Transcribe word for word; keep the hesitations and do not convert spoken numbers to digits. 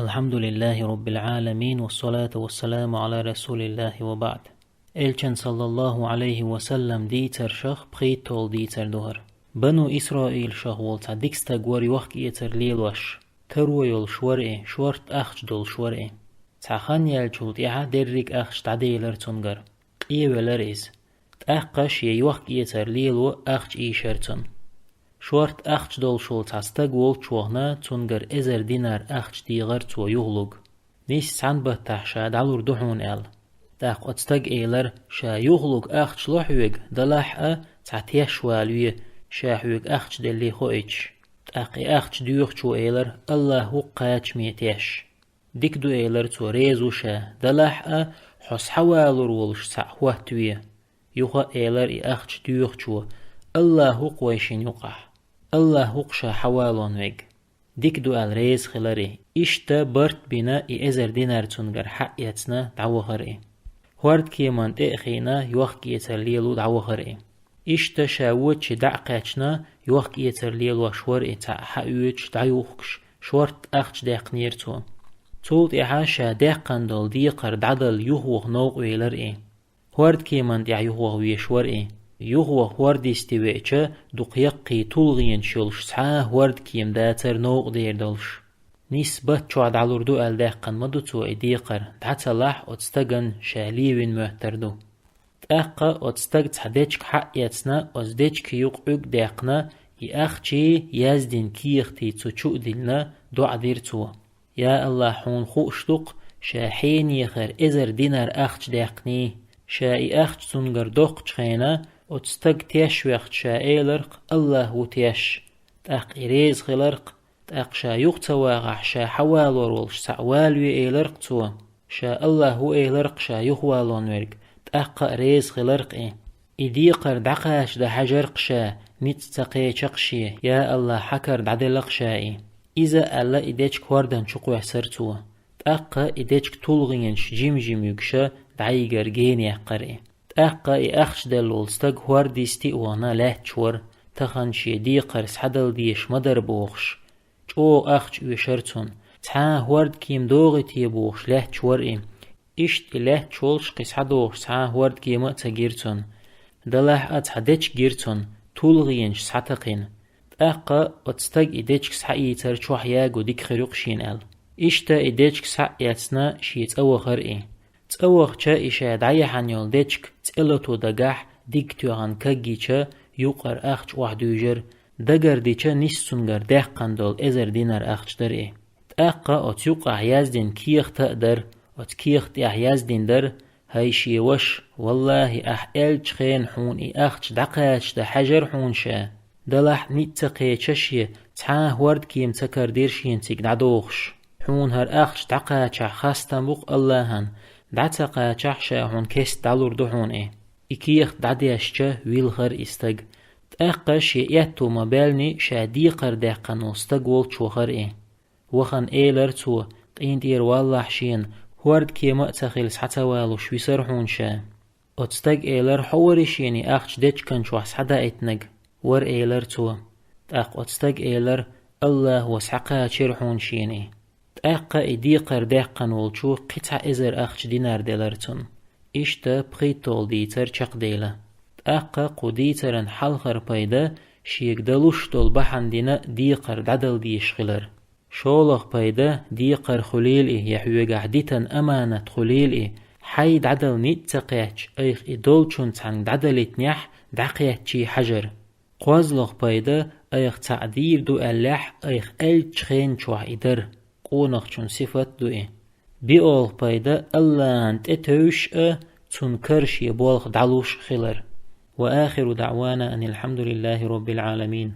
الحمد لله رب العالمين، والصلاة والسلام على رسول الله وبعد. Элчан, саллаллаху алейхи ва саллам, дийцаршах пхийттолгӀа дийцар ду хӀара. Бану Исраилшах волу цхьа дика стаг вара йохк-эцар лелош. Таро йолуш вара и, шортта ахча долуш вара и. Цхьа хан яьллачул тӀаьхьа дерриг ахча дӀаделира цуьнгара. Къевелира иза. ТӀаккха шен йохк-эцар лело ахча ийшира цунна. Шортта ахча долуш волу цхьа стаг волчу вахана, цуьнгара эзар динар ахча дийгӀира цо юхалург. Нисса цхьана баттахь ша дӀалур ду хьуна аьлла. ТӀаккха оцу стага элира: «Ша юхалург ахча ло хьоьга, делахь а, цхьа теш валаве, ша хьоьга ахча деллий хоуьйтуш». ТӀаккха и ахча доьхучо элира: «АллахӀ ву-кх кхачаме теш». «Дика ду», — элира цо, — «реза ву ша, делахь а, хьо схьавалур волуш цхьаъ хӀоттаве». Юха а элира и ахча доьхучо: «АллахӀ ву-кх вайшинна юкъахь. АллахӀ ву-кх ша схьавалон верг». «Дика ду», — аьлла, реза хилира и. Иштта барт а бина, и эзар динар цуьнгара схьа а эцна, дӀавахара и. ХӀордкеманна тӀе а хиъна, йохк-эцар лело дӀавахара и. Иштта ша вочу дӀа а кхаьчна, йохк-эцар лелош вара и, цхьаъ схьаоьцуш, дӀаюхкуш, шортта ахча даьккхинера цо. Цул тӀаьхьа ша даьккхина долу декхар дӀадала юхаваха новкъа велира и. ХӀордкеманна тӀехь юхаваха везаш вара и. Юхаваха хӀорда йисте веача, дукха яккхий тулгӀенаш йолуш цхьа а хӀордкема дацара новкъа дер долуш. Нисса бат чохь дӀалур ду аьлла даьккхина ма ду цо и декхар, дӀа ца лахь, оцу стагана ша левина моьттур ду. ТӀаккха оцу стага цхьа дечка схьа а эцна, оцу дечкан юкъа ӀуьргӀадаьккхина, и ахчий, яздина кехатий цу чу а диллина, доӀа дира цо: «Я АллахӀ, хьуна хууш ду-кх, ша хьенехара эзар динар ахча даьккхиний. Ша и ахча цуьнгара доккхучу хенахь, оцу стага теш вехча, ша элира-кх: „АллахӀ ву теш“. ТӀаккха и реза хилира-кх. ТӀаккха ша юха ца вагӀахь, ша схьавалор волуш цхьаъ валаве, элира-кх цо. Ша АллахӀ ву, элира-кх ша юхавалон верг, тӀаккха а реза хилира-кх и. И декхар дӀакхачадан хьаьжира-кх ша, ницкъ ца кхеча-кх шен, я АллахӀ, хьан кара дӀаделла-кх ша и». Иза аьлла, и дечка хӀордан чу кхоьссира цо. ТӀаккха и дечка тулгӀенаш жим-жим юьгуша дӀайигара гена яьккхира и. ТӀаккха и ахча делла волу стаг хӀорда йисте а вахана лаьтташ вара, тахана шен декхар схьадала дезаш ма дара бохуш. ЧӀогӀа ахча оьшура цунна. Цхьа а хӀордкема догӀий те бохуш лаьтташ вара и. Иштта и лаьтташ волуш кхин схьадогӀуш цхьа а хӀордкема а ца гира цунна. Делахь а, цхьа дечка гира цунна, тулгӀенаш схьатакхина. ТӀаккха оцу стага и дечка схьаийцар чохь яго дика хир ю-кх шена аьлла. Иштта и дечка схьа а эцна, шен цӀа вахара и. ЦӀа вахча, и ша дӀаяьхьна йолу дечка цӀе лато дагахь диг тоьхна кагйича, юкъара ахча охьадуьйжира, дагардича, нисса цуьнгара даьккхина долу эзар динар ахча дара и. ТӀаккха оцу юкъахь яздина кехат а дара, оцу кехат тӀехь яздина дара: «ХӀай шен ваша, валлахӀи, ахь аьллачу хенахь хьуна и ахча дӀакхачадан хьаьжира хьуна ша. Делахь а, ницкъ ца кхеча шен, цхьа а хӀордкема ца карадира шена цига дӀадохуш. Хьуна хӀара ахча дӀакхачахь хастам бу-кх АллахӀан, дӀа ца кхачахь, ша хьуна кеста дӀалур ду хьуна и». И кехат дӀадешча, вилхара и стаг. ТӀаккха шен аьтто ма-баьллинехь, ша декхар даьккхина волу стаг волчу вахара и. Вахана элира цо: «КъинтӀера валлахь шена, хӀордкема а ца хилла схьа ца валуш висара хьуна ша». Оцу стага элира: «Хьо варий шена и ахча дечкан чохь схьадаийтинарг?» «Вара», — элира цо. ТӀаккха оцу стага элира: «АллахӀа схьакхачийра хьуна шена и». ТӀаккха и декхар даьккхина волчо кхин цхьа эзар ахча динар делира цунна. Иштта пхийтталгӀа дийцар чекхдевлла. ТӀаккха кху дийцаран хьалхара пайда шега далуш долу бахьана дина декхар дӀадала дезаш хилар. ШолгӀа пайда декхар хуьлийла и, я хьоьгахь дитина аманат хуьлийла и, хьайн дӀадала ницкъ ца кхаьчча, айхьа и долчун цхьаьнга дӀадалийтинехь, дӀакхаьччий хьажар. КхозлагӀа пайда айхьа цхьаъ дийр ду аьллехь, айхьа аьллачу хенан чохь и дар. Къонахчун сифат ду и. БоьалгӀа пайда АллахӀан тӀетевжаш а, цунна кара шен болх дӀалуш а хилар. وآخر دعوانا أن الحمد لله رب العالمين.